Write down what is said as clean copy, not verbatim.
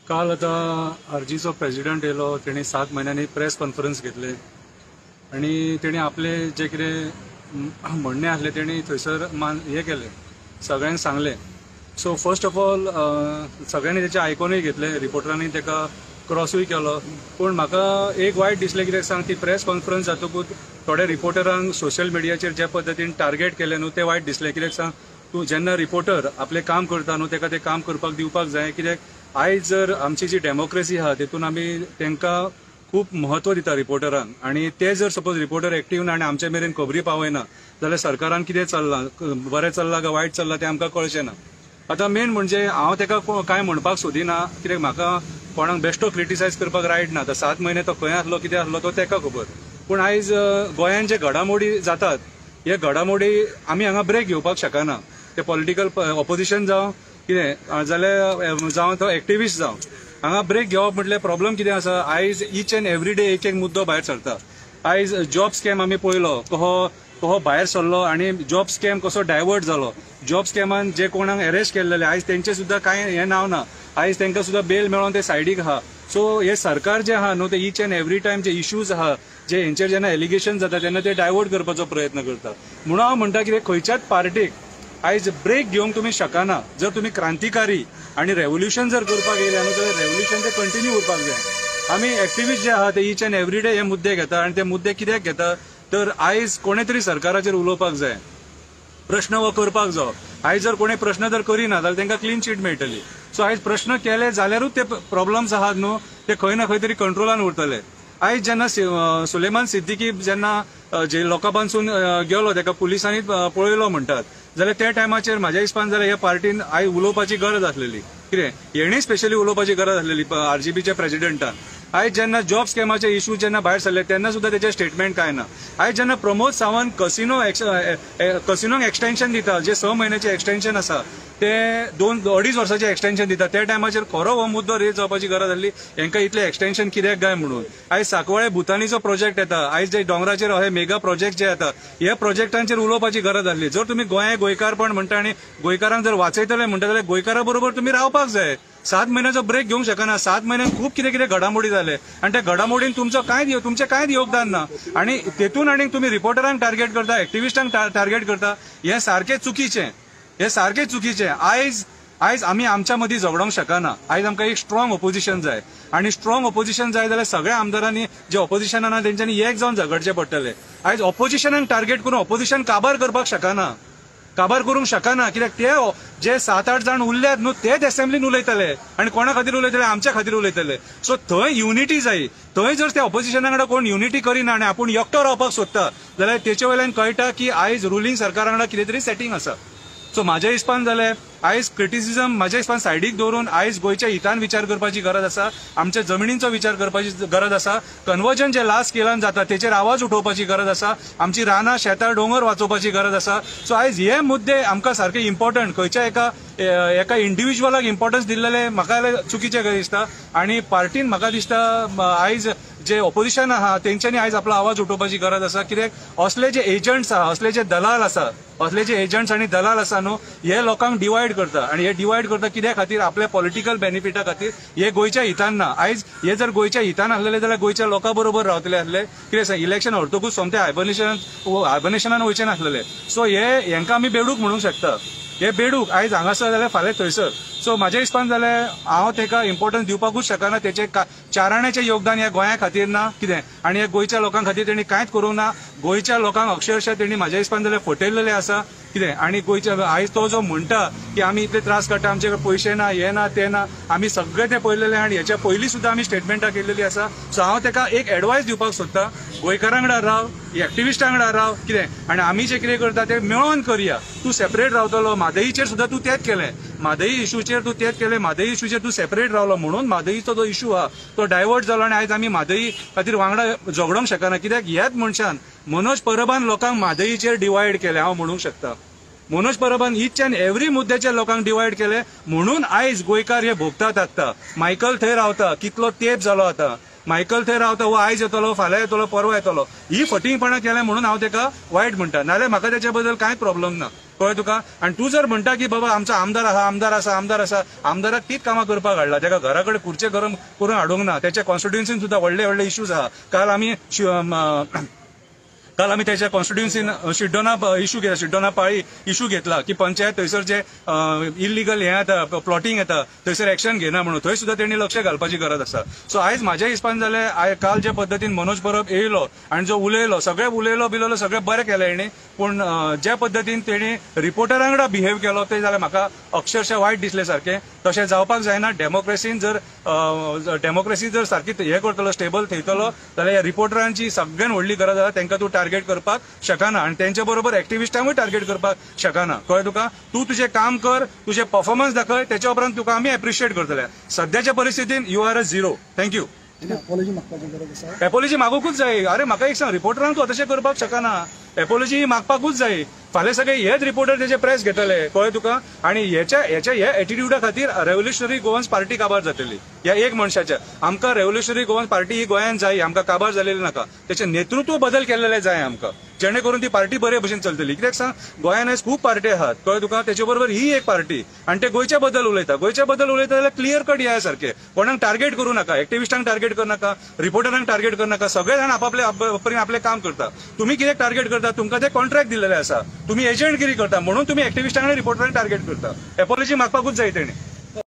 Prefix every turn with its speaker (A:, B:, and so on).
A: काल आतां आरजीचो प्रेजिडंट येयलो, तेणी 7 म्हयन्यांनी प्रेस कॉन्फरन्स घेतले आनी तेणी आपले जे कितें म्हणणें आसलें तेणी थंयसर मान हें केलें, सगळ्यांक सांगलें. सो फर्स्ट ऑफ ऑल सगळ्यांनी तेचें आयकोनूय घेतलें, रिपोर्टरांनी ताका क्रॉसूय केलो. पूण म्हाका एक वायट दिसलें, कित्याक सांग, ती प्रेस कॉन्फरन्स जातकूच थोड्या रिपोर्टरांक सोशल मिडियाचेर ज्या पद्दतीन टार्गेट केलें न्हू तें वायट दिसलें. कित्याक सांग, तूं जेन्ना रिपोर्टर आपलें काम करता न्हू ताका तें काम करपाक दिवपाक जाय. कित्याक आयज जर आमची जी डेमोक्रेसी आहा तेतून आमी तांकां खूब म्हत्व दिता रिपोर्टरांक, आनी ते जर सपोज रिपोर्टर एक्टीव ना आनी आमचे मेरेन खबरी पावयना जाल्यार सरकारान कितें चल्लां, बरें चल्लां काय वायट चल्लां तें आमकां कळचें ना. आतां मेन म्हणजे हांव ताका कांय म्हणपाक सोदिना, कित्याक म्हाका कोणाक बेश्टो क्रिटिसायज करपाक रायट ना. आतां 7 म्हयने तो खंय आसलो कितें आसलो तो ताका खबर. पूण आयज गोंयांत जे घडामोडी जातात हे घडामोडी आमी हांगा ब्रेक घेवपाक शकना. ते पॉलिटिकल ऑपोजिशन जावं कितें जाल्यार जावं तो एक्टिविस्ट जावं, हांगा ब्रेक घेवप म्हटल्यार प्रॉब्लम कितें आसा, आयज ईच एंड एवरी डे एक एक मुद्दो भायर सरता. आयज जॉब स्कॅम आमी पळयलो कहो भायर सरलो आनी जॉब स्कॅम कसो डायवर्ट जालो. जॉब स्कॅमान जे कोणाक अरेस्ट केल्लेले आयज तेंचे सुद्दां कांय हें नांव ना, आयज तांकां सुद्दां बेल मेळोन ते सायडीक आहा. सो हे सरकार जे आहा न्हू ते each and every time J issues आहा, जे हेंचेर जेन्ना एलिगेशन जाता तेन्ना ते डायवर्ट करपाचो प्रयत्न करता. म्हणून हांव म्हणटा कितें, खंयच्याच पार्टीक आयज ब्रेक घेवंक तुमी शकना. जर तुमी क्रांतिकारी आनी रेवोल्युशन जर करपाक येयले न्हू जाल्यार रेवोल्युशन ते कंटिन्यू उरपाक जाय. आमी एक्टिविस्ट जे आहा ते ईच एंड एवरी डे हे मुद्दे घेता आनी ते मुद्दे कित्याक घेता तर आयज कोणे तरी सरकाराचेर उलोवपाक जाय, प्रश्न हो करपाक जाय. आयज जर कोणे प्रश्न जर करिना जाल्यार तांकां क्लीन चीट मेळटली. सो आयज प्रश्न केले जाल्यारूच ते प्रॉब्लम्स आहात न्हू ते खंय ना खंय तरी कंट्रोलान उरतले. आयज जेन्ना सुलेमान सिद्दीकी जेन्ना जे लोकां पासून गेलो ताका पुलिसांनी पळयलो म्हणटात जाल्यार त्या टायमाचेर म्हाज्या हिसपान जाल्यार ह्या पार्टीन आयज उलोवपाची गरज आसलेली. कितें हेणी स्पेशली उलोवपाची गरज आसलेली आरजीपीच्या प्रेजिडंटान. आयज जेन्ना जॉब स्कॅमाचे इश्यू जेन्ना भायर सरले तेन्ना सुद्दां तेचें स्टेटमेंट कांय ना. आयज जेन्ना प्रमोद सावंत कसिनोक एक्सटेन्शन दिता, जे 6 म्हयन्याचें एक्सटेन्शन आसा ते 2-2.5 वर्साचें एक्सटेन्शन दिता, त्या टायमाचेर खरो हो मुद्दो रेज जावपाची गरज आसली, हेंकां इतलें एक्सटेन्शन कित्याक काय म्हणून. आयज साकवाळे भुतानीचो प्रोजेक्ट येता, आयज जे दोंगराचेर हे मेगा प्रोजेक्ट जे येता ह्या प्रोजेक्टांचेर उलोवपाची गरज आसली. जर तुमी गोंया गोंयकारपण म्हणटा आनी गोंयकारांक जर वाचयतले म्हणटा जाल्यार गोंयकारा बरोबर तुमी रावपाक जाय. 7 म्हयन्याचो ब्रेक घेवंक शकना. 7 म्हयन्यान खूब कितें कितें घडामोडी जाले आनी त्या घडामोडीन तुमचो कांय तुमचें कांयच योगदान ना आनी तेतून आनी तुमी रिपोर्टरांक टार्गेट करता, एक्टिविस्टांक टार्गेट करता, हें सारकें चुकीचें, हें सारकें चुकीचें. आयज आयज आमी आमच्या मदीं झगडोंक शकना. आयज आमकां एक स्ट्रॉंग ऑपोजिशन जाय आनी स्ट्रॉंग ऑपोजिशन जाय जाल्यार सगळ्या आमदारांनी जे ऑपोजिशनान आहा तेंच्यांनी एक जावन झगडचें पडटलें. आयज ऑपोजिशनाक टार्गेट करून ऑपोजिशन काबार करपाक शकना, काबार करूंक शकना. कित्याक ते जे 7-8 जाण उरल्यात न्हू तेच एसेंब्लीन उलयतले आनी कोणा खातीर उलयतले, आमच्या खातीर उलयतले. सो थंय युनिटी जाय. थंय जर त्या ऑपोजिशना वांगडा कोण युनिटी करिना आनी आपूण एकटो रावपाक सोदता जाल्यार तेचे वयल्यान कळटा की आयज रुलींग सरकारा वांगडा कितें तरी सेटींग आसा. सो म्हाज्या हिसपान जाल्यार आयज क्रिटिसिजम म्हाज्या हिसपान सायडीक दवरून आयज गोंयच्या हितान विचार करपाची गरज आसा, आमच्या जमिनींचो विचार करपाची गरज आसा, कन्वर्जन जे लास्ट स्केलान जाता तेचेर आवाज उठोवपाची गरज आसा, आमची रानां शेतां दोंगर वाचोवपाची गरज आसा. सो आयज हे मुद्दे आमकां सारके इम्पॉर्टंट, खंयच्या एका एका इंडिविज्युअलाक इम्पॉर्टन्स दिल्लेले म्हाका चुकीचें कशें दिसता. आनी पार्टीन म्हाका दिसता आयज जे ऑपोजिशन आहा तेंच्यांनी आयज आपलो आवाज उठोवपाची गरज आसा. कित्याक असले जे एजंट्स आहा, असले जे दलाल आसा, असले जे एजंट्स आनी दलाल आसा न्हू हे लोकांक डिवायड करता आनी हे डिवायड करता कित्या खातीर, आपल्या पॉलिटिकल बेनिफिटा खातीर. हे गोंयच्या हितान ना. आयज हे जर गोंयच्या हितान आसलेले जाल्यार गोंयच्या लोकां बरोबर रावतले आसले. कितें सांग, इलेक्शन हरतकूच सोमते हायबर्नेशनान वयचे नासलेले. सो हे हेंकां आमी बेडूक म्हणूंक शकता. हे बेडूक आयज हांगासर जाल्यार फाल्यां थंयसर. सो म्हाज्या हिसपान जाल्यार हांव ताका इम्पॉर्टन्स दिवपाकूच शकना. तेचें चाराण्याचें योगदान ह्या गोंया खातीर ना कितें आनी ह्या गोंयच्या लोकां खातीर तेणी कांयच करूंक ना. गोंयच्या लोकांक अक्षरशः तेणी म्हाज्या हिसपान जाल्यार फटयल्लें आसा कितें. आनी गोंयच्या आयज तो जो म्हणटा की आमी इतले त्रास काडटा, आमचे कडेन पयशे ना, हें ना, तें ना, आमी सगळें तें पळयलेलें आनी हेच्या पयलीं सुद्दां आमी स्टेटमेंटां केल्लेली आसा. सो हांव ताका एक एडवायस दिवपाक सोदता, गोंयकारां वांगडा राव, एक्टिविस्टां वांगडा राव कितें आनी आमी जें कितें करता तें मेळोन करया. तूं सेपरेट रावतलो, म्हादईचेर सुद्दां तूं तेंच केलें, म्हादई इशूचेर तूं तेंच केलें, म्हादई इशूचेर तूं सेपरेट रावलो म्हणून म्हादईचो जो इशू आहा तो डायवर्ट जालो आनी आयज आमी म्हादई खातीर वांगडा झगडोंक शकना. कित्याक ह्याच मनशान मनोज परबान लोकांक म्हादईचेर डिवायड केलें हांव म्हणूंक शकता. मनोज परबान ईच एंड एवरी मुद्द्याचेर लोकांक डिवायड केले म्हणून आयज गोंयकार हे भोगतात आतां. मायकल थंय रावता, कितलो तेंप जालो आतां मायकल थंय रावता, हो आयज येतलो, फाल्यां येतलो, परवा येतलो, ही फटींगपणां केलें म्हणून हांव ताका वायट म्हणटा, नाजाल्यार म्हाका तेच्या बद्दल कांयच प्रॉब्लम ना. कळ्ळें तुका? आनी तूं जर म्हणटा की बाबा आमचो आमदार आहा, आमदार आसा, आमदार आसा, आमदाराक तीच कामां करपाक हाडला, ताका घरा कडेन खुर्चे गरम करून हाडूंक ना. त्याच्या कॉन्स्टिट्युएन्सीन सुद्दां व्हडले व्हडले इश्यूज आहा. काल आमी त्याच्या कॉन्स्टिट्युएन्सीन शिड्डोना इशू घेतला, शिड्डोना पाळी इशू घेतला की पंचायत थंयसर जे इलिगल हें येता, प्लॉटिंग येता, थंयसर एक्शन घेना म्हणून थंय सुद्दां तेणी लक्ष घालपाची गरज आसा. सो आयज म्हाज्या हिसपान जाल्यार काल जे पद्दतीन मनोज परब येयलो आनी जो उलयलो, सगळें उलयलो बिलयलो, सगळें बरें केलें हेणी, पूण ज्या पद्दतीन तेणी रिपोर्टरा वांगडा बिहेव केलो तें जाल्यार म्हाका अक्षरशः वायट दिसलें सारकें. तशें जावपाक जायना. डेमोक्रेसीन जर डेमोक्रेसी जर सारकी हें करतलो, स्टेबल थेयतलो जाल्यार ह्या रिपोर्टरांची सगळ्यान व्हडली गरज आसा. तांकां तूं टार्गेट करपाक शकना आनी तेंच्या बरोबर एक्टिविस्टांकूय टार्गेट करपाक शकना. कळ्ळें तुका? तूं तुजें काम कर, तुजें परफॉर्मन्स दाखय, तेच्या उपरांत तुका आमी एप्रिशिएट करतले. सद्याच्या परिस्थितीन you are a zero. Thank you.
B: Apology मागपाची गरज आसा.
A: एपोलॉजी मागूंकूच जाय. अरे म्हाका एक सांग, रिपोर्टरांक तूं तशें करपाक शकना. एपोलॉजी मागपाकूच जाय. फाल्यां सगळे हेच रिपोर्टर तेजे प्रेस घेतले. कळ्ळें तुका? आनी हेच्या हेच्या ह्या एटिट्यूडा खातीर रेव्होल्युशनरी गोवन्स पार्टी काबार जातली. ह्या एक मनशाच्या आमकां रेव्होल्युशनरी गोवन्स पार्टी ही गोंयांत जाय, आमकां काबार जालेली नाका. तेचें नेतृत्व बदल केल्लें जाय आमकां, जेणे करून ती पार्टी बरे भशेन चलतली. कित्याक सांग, गोंयांत आयज खूब पार्टी आहात. कळ्ळें तुका? तेचे बरोबर ही एक पार्टी आनी ते गोंयच्या बद्दल उलयता. गोंयच्या बद्दल उलयता जाल्यार क्लियर कट या सारकें, कोणाक टार्गेट करूं नाका, एक्टिविस्टांक टार्गेट करूं नाका, रिपोर्टरांक टार्गेट करूं नाका. सगळे जाण आपापले परीन आपलें काम करता. तुमी कित्याक टार्गेट करता? तुमकां ते कॉन्ट्रॅक्ट दिल्लेले आसा, तुमी एजंटगिरी करता, म्हणून तुमी एक्टिविस्टांक आनी रिपोर्टरांक टार्गेट करता. एपोलॉजी मागपाकूच जाय तेणी.